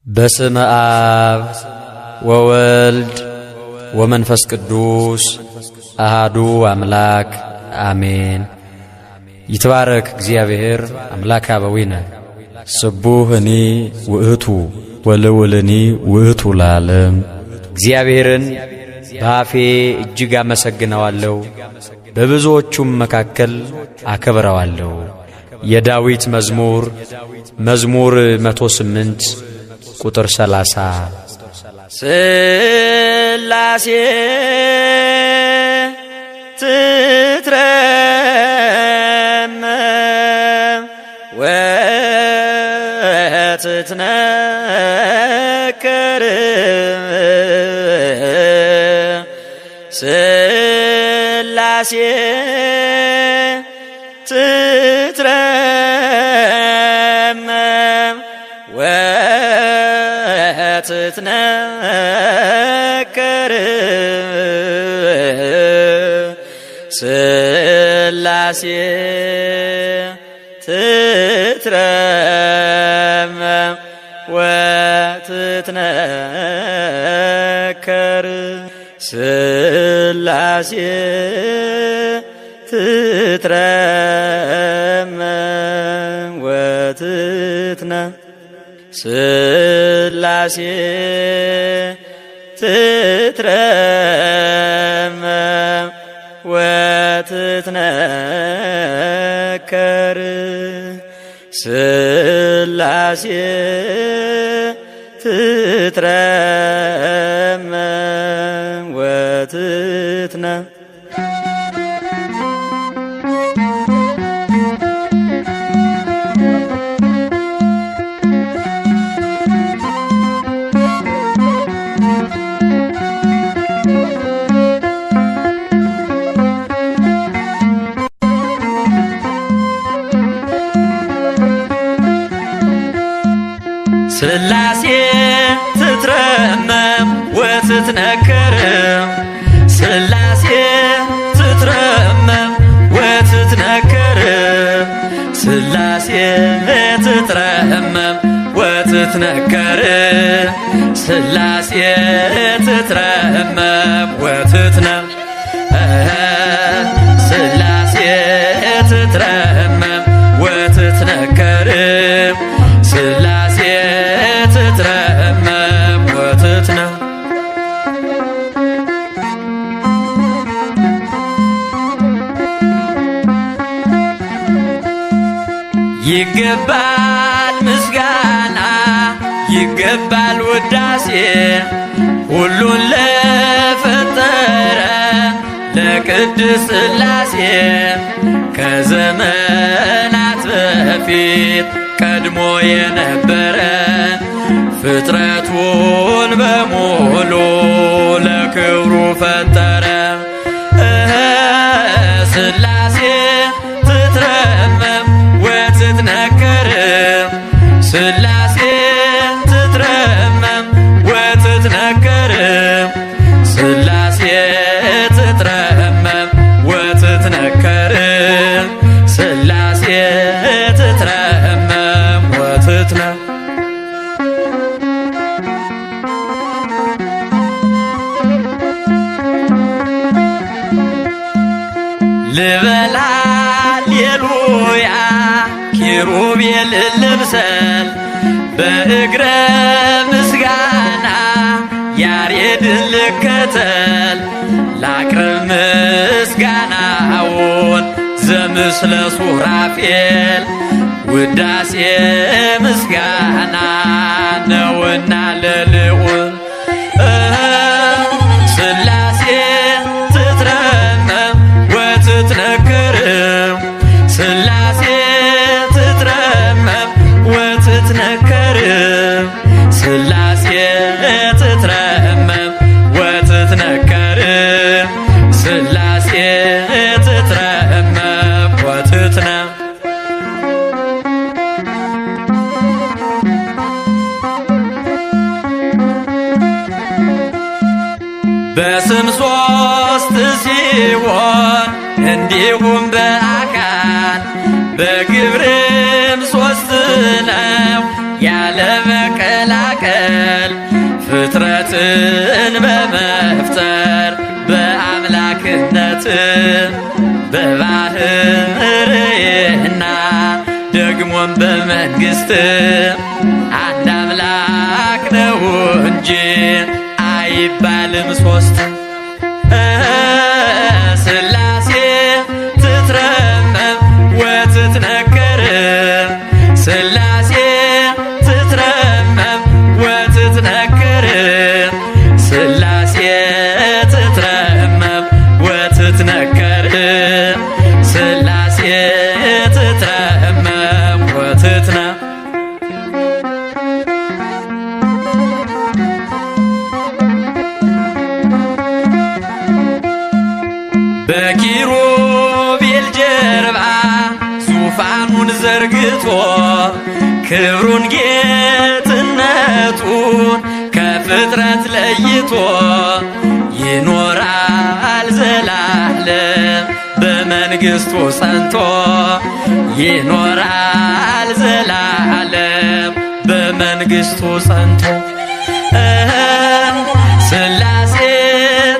በስመ አብ ወወልድ ወመንፈስ ቅዱስ አሃዱ አምላክ አሜን። ይትባረክ እግዚአብሔር አምላከ አበዊነ ስቡህኒ ውእቱ ወልዑልኒ ውእቱ ለዓለም። እግዚአብሔርን በአፌ እጅግ አመሰግነዋለሁ፣ በብዙዎቹም መካከል አከብረዋለሁ። የዳዊት መዝሙር መዝሙር 108 ቁጥር 30። ስላሴ ትትረመም ወትትነከር፣ ስላሴ ትትረመም ወትትነከር፣ ስላሴ ትትረመም ወትትነከር፣ ስላሴ ትትረመም ወትትነ ስላሴ ትትረመም ወትትነከር፣ ስላሴ ትትረመም ወትትነ ስላሴ ትትረመም ወትትነከር፣ ስላሴ ትትረመም ወትትነከር፣ ስላሴ ትትረመም ወትትነከር፣ ስላሴ ትትረመም ወትትነ ስላሴ ትትረመም ወትትነከር፣ ስላሴ ትትረመም ወትትነ ይገባል ምስጋና ይገባል ውዳሴ ሁሉን ለፈጠረ ለቅድስት ሥላሴ፣ ከዘመናት በፊት ቀድሞ የነበረ ፍጥረቱን በሙሉ ለክብሩ ፈጠረ። ስላሴ ትትረመም ወትትነከር፣ ስላሴ ትትረመም ወትትነከር፣ ስላሴ ትትረመም ወትትነከር፣ ስላሴ ትትረመም ወትትነ ልበላ ሌሉያ ኪሩቤል ልብሰል በእግረ ምስጋና ያሬድን ልከተል ላቅርብ ምስጋናውን ዘምስለ ሱራፌል ውዳሴ ምስጋና ነውና ለልዑል። ስላሴ ትትረመም ወትትነከር፣ ስላሴ ትትረመም ወትትነከር፣ ስላሴ ትትረመም ወትትነከር፣ ስላሴ ትትረመም ወትትነ በስም ሶስት ሲሆን እንዲሁም በአካል በግብርም ሶስት ነው ያለ ያለመቀላቀል ፍጥረትን በመፍጠር በአምላክነት በባህርይና ደግሞም በመንግስት አንድ አምላክ ነው እንጂ አይባልም ሶስት። ስላሴ ትትረመም ወትትነከር፣ ስላሴ ትትረመም ወትትነከር፣ ስላሴ ትትረመም ወትትነከር፣ ስላሴ ትትረመም ወትትነ በኪሩቤል ጀርባ ዙፋኑን ዘርግቶ ክብሩን ጌትነቱን ከፍጥረት ለይቶ ይኖራል ዘላለም በመንግስቱ ጸንቶ፣ ይኖራል ዘላለም በመንግስቱ ጸንቶ። ስላሴ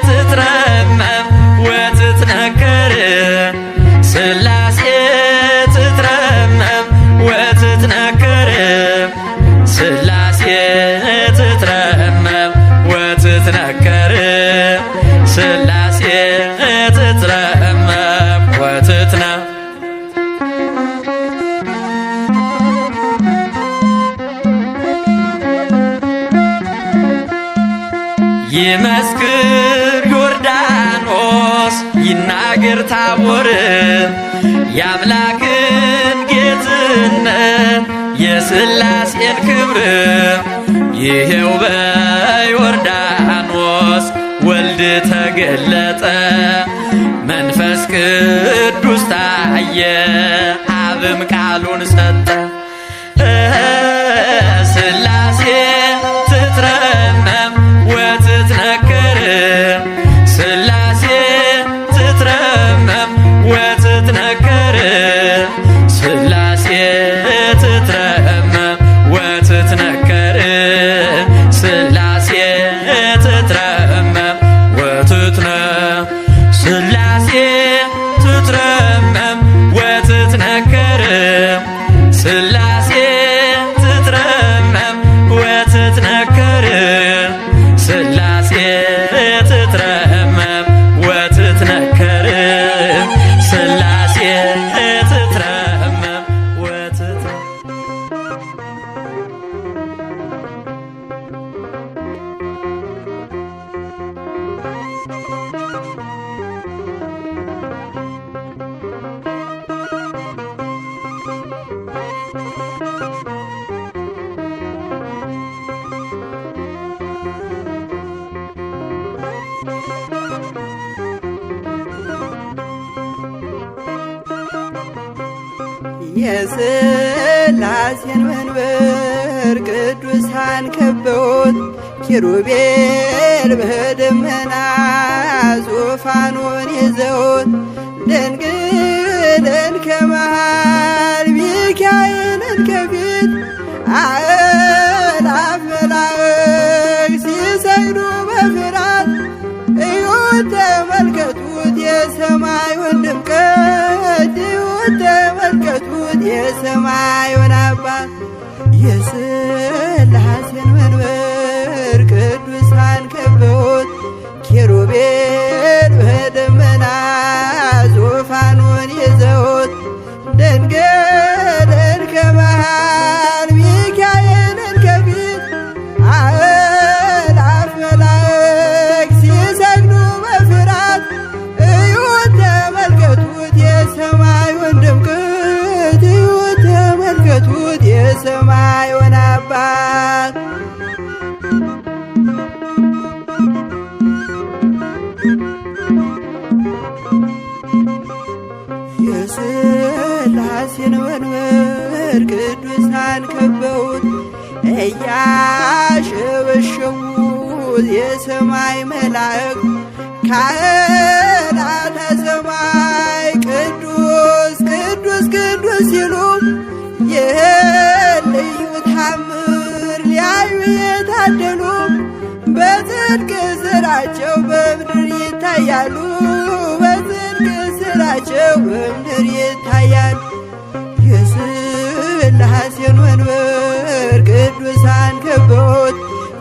ትትረመም ወትትነከር፣ ስላሴ ትትረመም ወትትነከር፣ ስላሴ ትትረመም ወትትነከር፣ ስላሴ ትትረመም ወትትነ ይመስክር ዮርዳኖስ ይናገር ታቦር የአምላክን ጌትነት የስላሴን ክብር። ይሄው በዮርዳኖስ ወልድ ተገለጠ፣ መንፈስ ቅዱስ ታየ፣ አብም ቃሉን ሰጠ። ስላሴ ትትረመም ወትትነከር፣ ስላሴ ትትረመም ወትትነከር፣ ስላሴ ትትረመም ወትትነከር፣ ስላሴ ትትረመም ወትትነ ስላሴ ትትረመም ወትትነከር፣ ስላሴ ትትረመም ወትትነከር፣ ስላሴ ትትረመም ወትትነከር፣ ስላሴ ትትረመም ወትትነ የስላሴን መንበር ቅዱሳን ከበውት ኪሩቤል በደመና ዙፋኑን ይዘውት ድንግልን ከመሃል ሚካኤልን ከፊት አእላፍ መላእክት ሲሰግዱ በፍርሃት። እዩት ተመልከቱት የሰማዩን ድምቀት፣ እዩት ተመልከቱት የሰማዩን አባት። የስላሴን መንበር ቅዱሳን ከበውት ኪሩቤል በደመና ዙፋኑን ይዘውት ድንግልን ከመሃል ሚካኤልን ከፊት አእላፍ መላእክት ሲሰግዱ በፍርሃት። እዩት ተመልከቱት የሰማዩን ድምቀት፣ እዩት ተመልከቱት የሰማዩን አባት። የስላሴን መንበር ቅዱሳን ከበውት እያሸበሸቡት የሰማይ መላእክት ካህናተ ሰማይ ቅዱስ ቅዱስ ቅዱስ ሲሉ ይህን ልዩ ታምር የታደሉ በጽድቅ ስራቸው በምድር ይታያሉ። በጽድቅ ስራቸው በምድር ይታያሉ። የሥላሴን መንበር ቅዱሳን ከበውት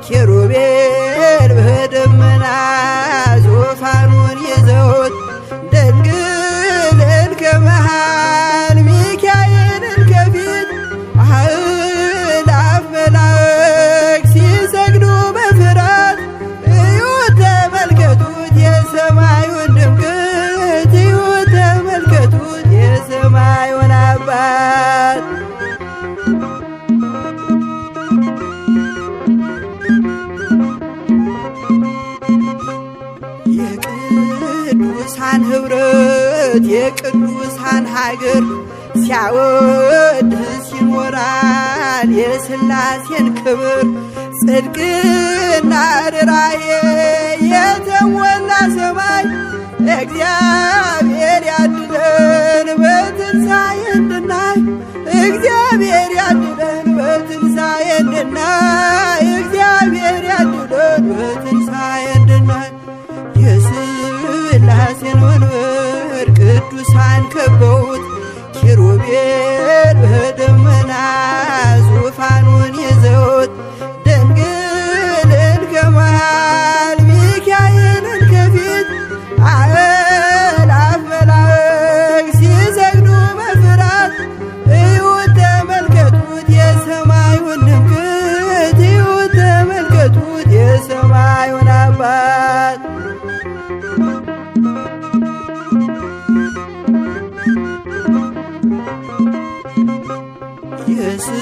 ኪሩቤል በደመና ዙፋኑን ይዘውት ድንግልን ከመሃል ሚካኤልን ከፊት አእላፍ መላእክት ሲሰግዱ በፍርሃት እዩት ተመልከቱት የሰማዩን ድምቀት እዩት ተመልከቱት የሰማዩን አባት። የቅዱሳን ኅብረት የቅዱሳን ሀገር ሲያወድስ ይኖራል የሥላሴን ክብር። ጽድቅና ርኅራኄ የተሞላ ሰማይ እግዚአብሔር ያድለን በትንሣኤ እንድናይ። እግዚአብሔር ያድለን በትንሣኤ እንድናይ። እግዚአብሔር ያድለን በትንሣኤ እንድናይ። የሥላሴን መንበር ቅዱሳን ከበውት ኪሩቤል በደመና ዙፋኑን ይዘውት ድንግልን ከመሃል ሚካኤልን ከፊት አእላፍ መላእክት ሲሰግዱ በፍርሃት እዩት ተመልከቱት የሰማዩን ድምቀት እዩት ተመልከቱት የሰማዩን አባት።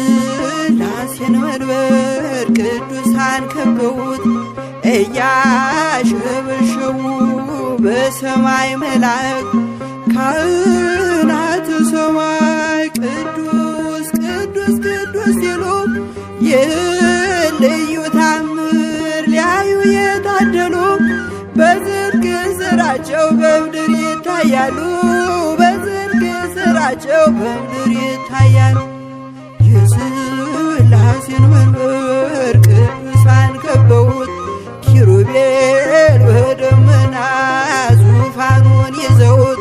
የሥላሴን መንበር ቅዱሳን ከበውት እያሸበሸቡ በሰማይ መላእክት ካህናተ ሰማይ ቅዱስ ቅዱስ ቅዱስ ሲሉ ይህን ልዩ ታምር ሊያዩ የታደሉ በጽድቅ ስራቸው በምድር ይታያሉ። በጽድቅ ስራቸው በምድር ይታያሉ። የሥላሴን መንበር ቅዱሳን ከበውት ኪሩቤል በደመና ዙፋኑን ይዘውት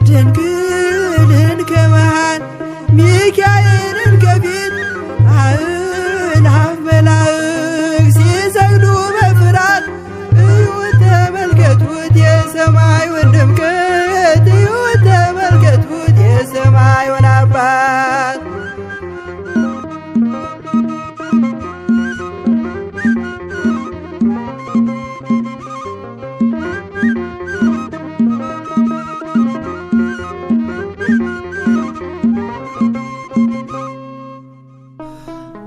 ድንግልን ከመሃል ሚካኤልን ከፊት አእላፍ መላእክት ሲሰግዱ በፍርሃት እዩት ተመልከቱት የሰማዩን ድምቀት እዩት ተመልከቱት የሰማዩን አባት።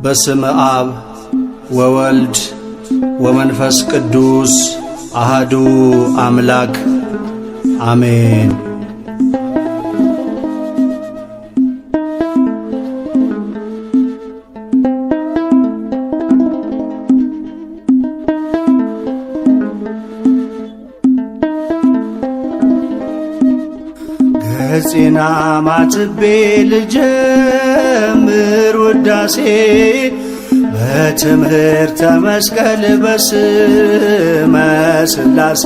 በስመ አብ ወወልድ ወመንፈስ ቅዱስ አሃዱ አምላክ አሜን። ገጼና ማትቤ ልጀምር ውዳሴ በትምህርተ መስቀል በስመ ሥላሴ።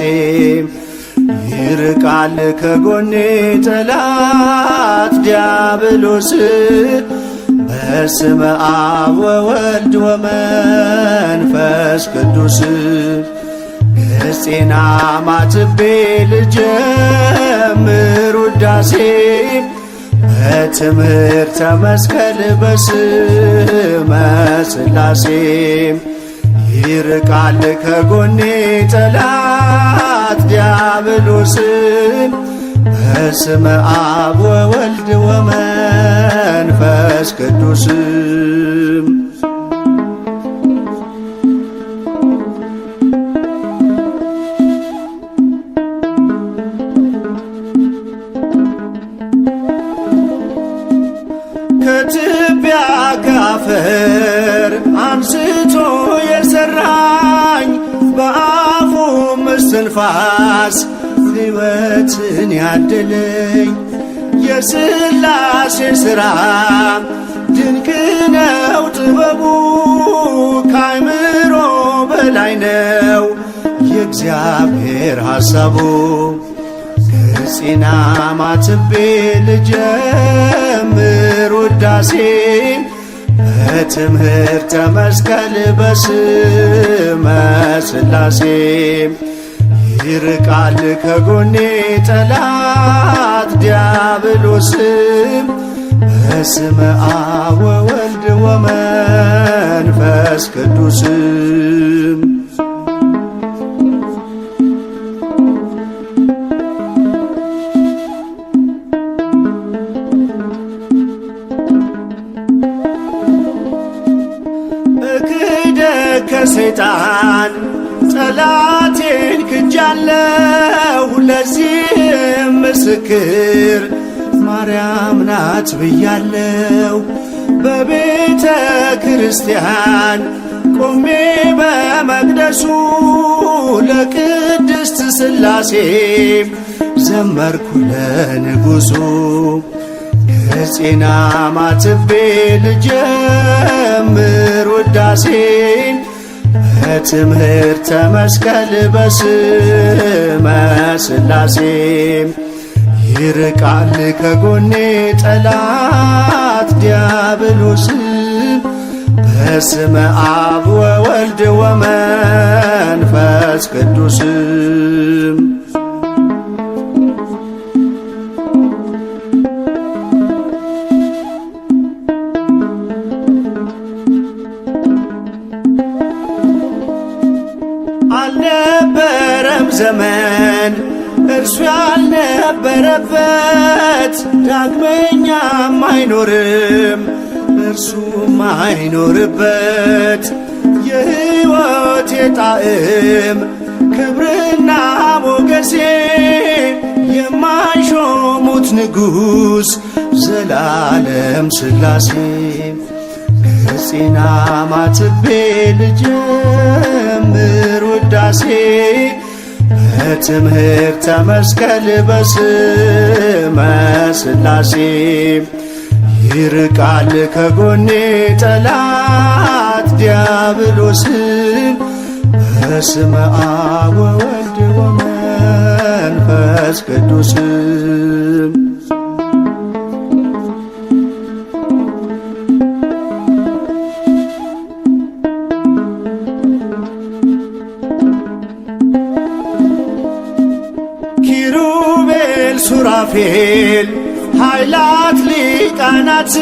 ይርቃል ከጎኔ ጠላት ዲያብሎስ በስመ አብ ወወልድ ወመንፈስ ቅዱስ። ገጼና ማትቤ ልጀምር ውዳሴ በትምህርተ መስቀል በስመ ሥላሴ። ይርቃል ከጎኔ ጠላት ዲያብሎስ በስመ አብ ወወልድ ወመንፈስ ቅዱስ። ከትቢያ ከአፈር አንስቶ የሠራኝ በአፉ እስትንፋስ ሕይወትን ያደለኝ የሥላሴ ሥራ ድንቅ ነው ጥበቡ። ካይምሮ በላይ ነው የእግዚአብሔር ሐሳቡ። ገጼና ማትቤ ልጀምር ውዳሴ በትምህርተ መስቀል በስመ ሥላሴ። ይርቃል ከጎኔ ጠላት ዲያብሎስም በስመ አብ ወወልድ ወመንፈስ ቅዱስም። እክደ ከሰይጣን ጠላቴን ክጃለሁ፣ ለዚህም ምስክር ማርያም ናት ብያለሁ። በቤተ ክርስቲያን ቆሜ በመቅደሱ ለቅድስት ሥላሴ ዘመርኩ ለንጉሡ። ገጼና ማትቤ ልጀምር ውዳሴ በትምህርተ መስቀል በስመ ሥላሴ። ይርቃል ከጎኔ ጠላት ዲያብሎስ በስመ አብ ወወልድ ወመንፈስ ቅዱስ። አልነበረም ዘመን እርሱ ያልነበረበት፣ ዳግመኛም አይኖርም እርሱም አይኖርበት። የሕይወቴ ጣዕም ክብርና ሞገሴ የማይሾሙት ንጉሥ ዘላለም ሥላሴ። ገጼና ማትቤ ልጀምር ውዳሴ በትምህርተ መስቀል በስመ ሥላሴ። ይርቃል ከጎኔ ጠላት ዲያብሎስ በስመ አብ ወወልድ ወመንፈስ ቅዱስ። ኪሩቤል ሱራፌል ኃይላት ሊቃናት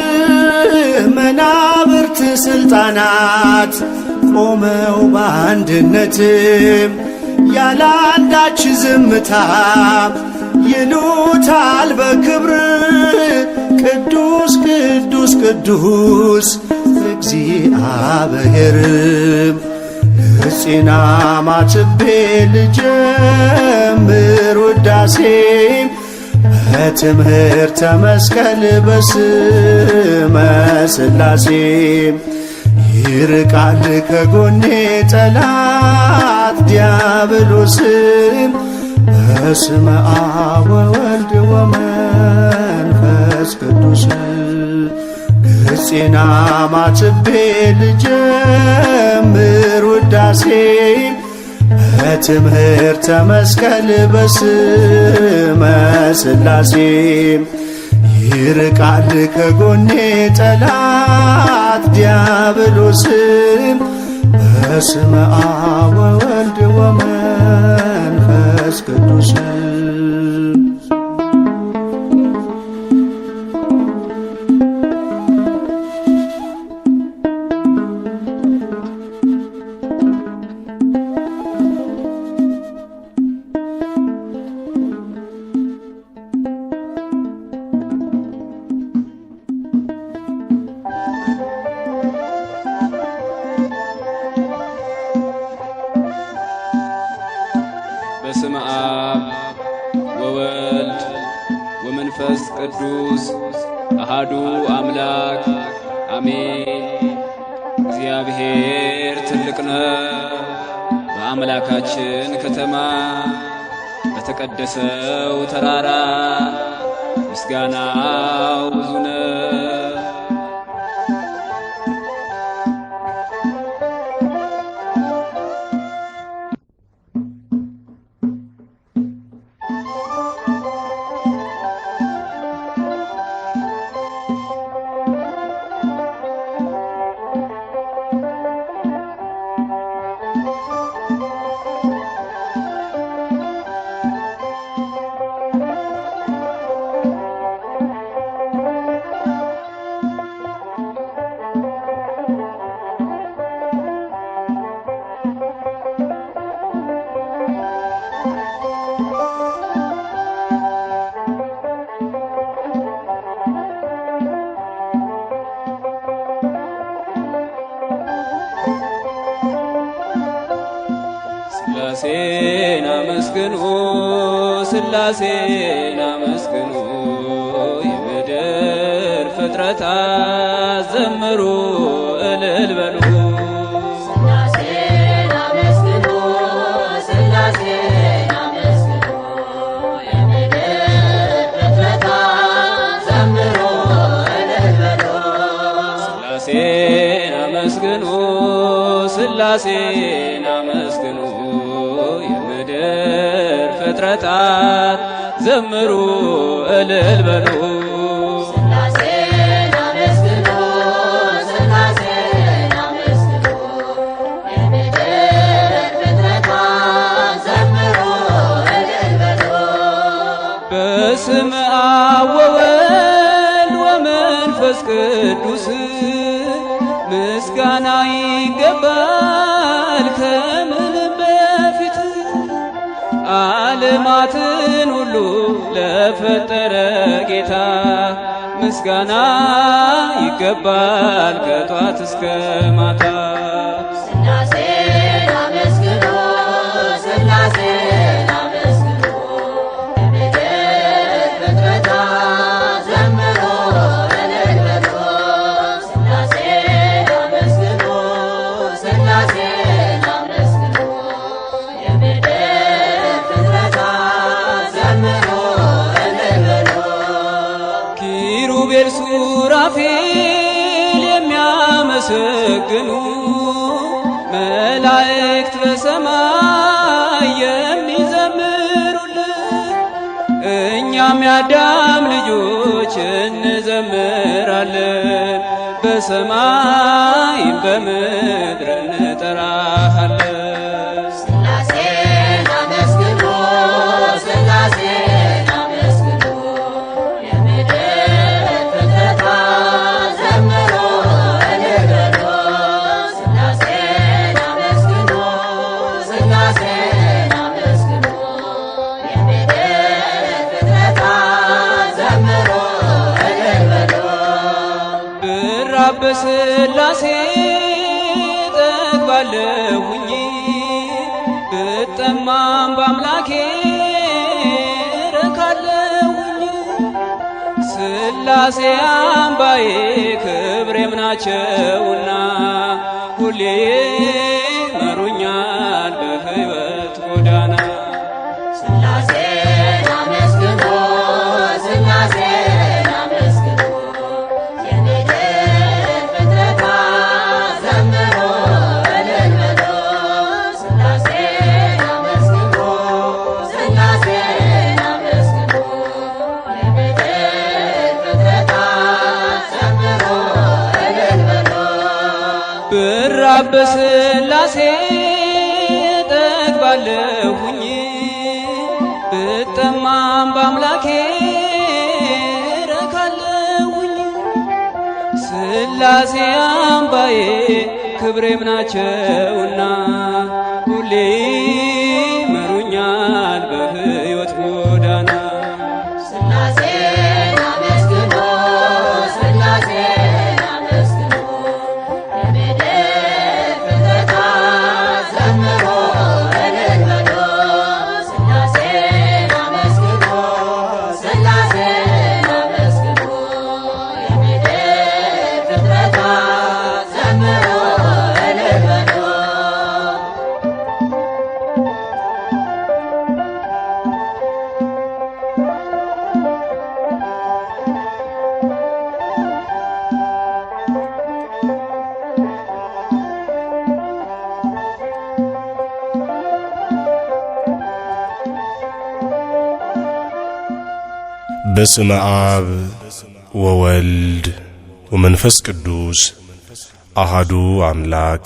መናብርት ስልጣናት ቆመው በአንድነት ያላንዳች ዝምታ ይሉታል በክብር ቅዱስ ቅዱስ ቅዱስ እግዚአብሔር። ገጼና ማትቤ ልጀምር ውዳሴ በትምህርተ መስቀል በስመ ሥላሴ። ይርቃል ከጎኔ ጠላት ዲያብሎስ በስመ አብ ወወልድ ወመንፈስ ቅዱስ። ገጼና ማትቤ ልጀምር ውዳሴ በትምህርተ መስቀል በስመ ሥላሴ። ይርቃል ከጎኔ ጠላት ዲያብሎስ በስመ አብ ወወልድ ወመንፈስ ቅዱስ። በስመ አብ ወወልድ ወመንፈስ ቅዱስ አሃዱ አምላክ አሜን። እግዚአብሔር ትልቅ ነው። በአምላካችን ከተማ በተቀደሰው ተራራ ምስጋናው ብዙ ነው። ስላሴን አመስግኑ፣ ስላሴን አመስግኑ፣ የምድር ፍጥረታት ዘምሩ እልል በሉ። ስላሴን አመስግኑ፣ ስላሴን አመስግኑ፣ የምድር ፍጥረታት ዘምሩ እልል በሉ። ስላሴን አመስግኑ፣ ስላሴን አመስግኑ፣ የምድር ፍጥረታት ዘምሩ እልል በሉ። ስላሴን አመስግኑ፣ ስላሴን አመስግኑ፣ የምድር ፍጥረታት ዘምሩ እልል በሉ። በስመ አብ ወወልድ ወመንፈስ ቅዱስ፣ ምስጋና ይገባል ከምንም በፊት፣ ዓለማትን ሁሉ ለፈጠረ ጌታ ምስጋና ይገባል ከጧት እስከ ማታ። ስላሴን አመስግኑ፣ ስላሴን አመስግኑ፣ የምድር ፍጥረታት ዘምሩ እልል በሉ። ስላሴን አመስግኑ፣ ስላሴን አመስግኑ፣ የምድር ፍጥረታት ዘምሩ እልል በሉ። ኪሩቤል ሱራፌል የሚያመሰግኑ፣ መላእክት በሰማይ የሚዘምሩልን፣ እኛም የአዳም ልጆች እንዘምራለን፣ በሰማይም በምድር እንጠራሃለን። ስላሴን አመስግኑ፣ ስላሴን አመስግኑ፣ የምድር ፍጥረታት ዘምሩ እልል በሉ። ስላሴን አመስግኑ፣ ስላሴን አመስግኑ፣ የምድር ፍጥረታት ዘምሩ እልል በሉ። ብራብ በስላሴ ጠግባለሁኝ፣ ብጠማም በአምላኬ ረካለሁኝ። ስላሴ አምባዬ ክብሬም ናቸውና ሁሌ መሩኛል በሕይወት ጎዳና። ስላሴን አመስግኑ፣ ስላሴን አመስግኑ፣ የምድር ፍጥረታት ዘምሩ እልል በሉ። ስላሴን አመስግኑ፣ ስላሴን አመስግኑ፣ የምድር ፍጥረታት ዘምሩ እልል በሉ። ብራብ በስላሴ ጠግባለሁኝ፣ ብጠማም በአምላኬ ረካለሁኝ። ስላሴ አምባዬ ክብሬም ናቸውና ሁሌ መሩኛል በሕይወት ጎዳና። ስላሴን አመስግኑ፣ ስላሴን አመስግኑ፣ የምድር ፍጥረታት ዘምሩ እልል በሉ። ስላሴን አመስግኑ፣ ስላሴን አመስግኑ፣ የምድር ፍጥረታት ዘምሩ እልል በሉ። በስመ አብ ወወልድ ወመንፈስ ቅዱስ አሃዱ አምላክ።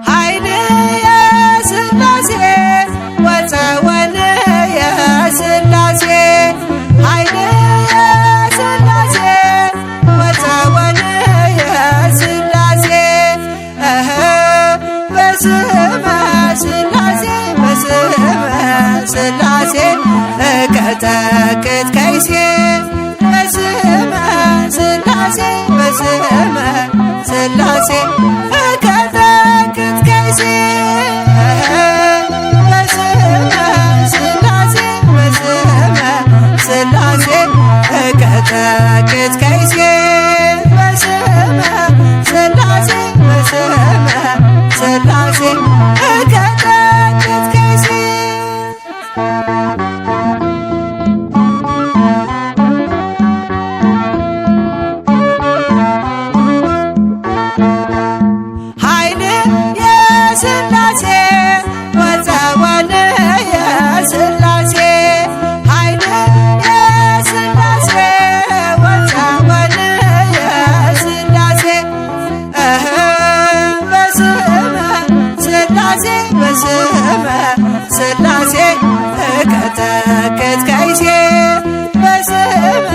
ኃይል የሥላሴ ወፀወን የሥላሴ፣ ኃይል የሥላሴ ወፀወን ስላሴ በስመ ስላሴ እቀጠቅጥ ከይሴ በስመ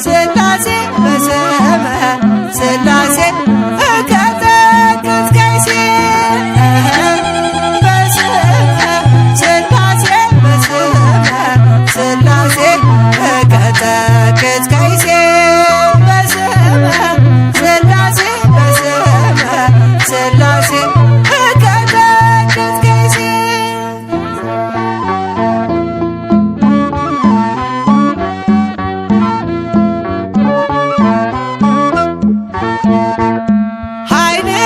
ስላሴ በስመ ስላሴ እቀጠቅጥ ከይሴ በስመ ስላሴ በስመ ስላሴ እቀጠቅጥ ከይሴ በስመ ስላሴ በስመ ስላሴ እቀጠቅጥ ከይሴ። ኃይልየ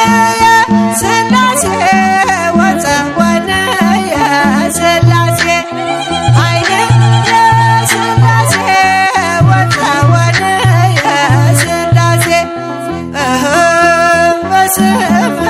ስላሴ ወፀወንየ ስላሴ ኃይልየ ስላሴ ወፀወንየ ስላሴ እህ በስመ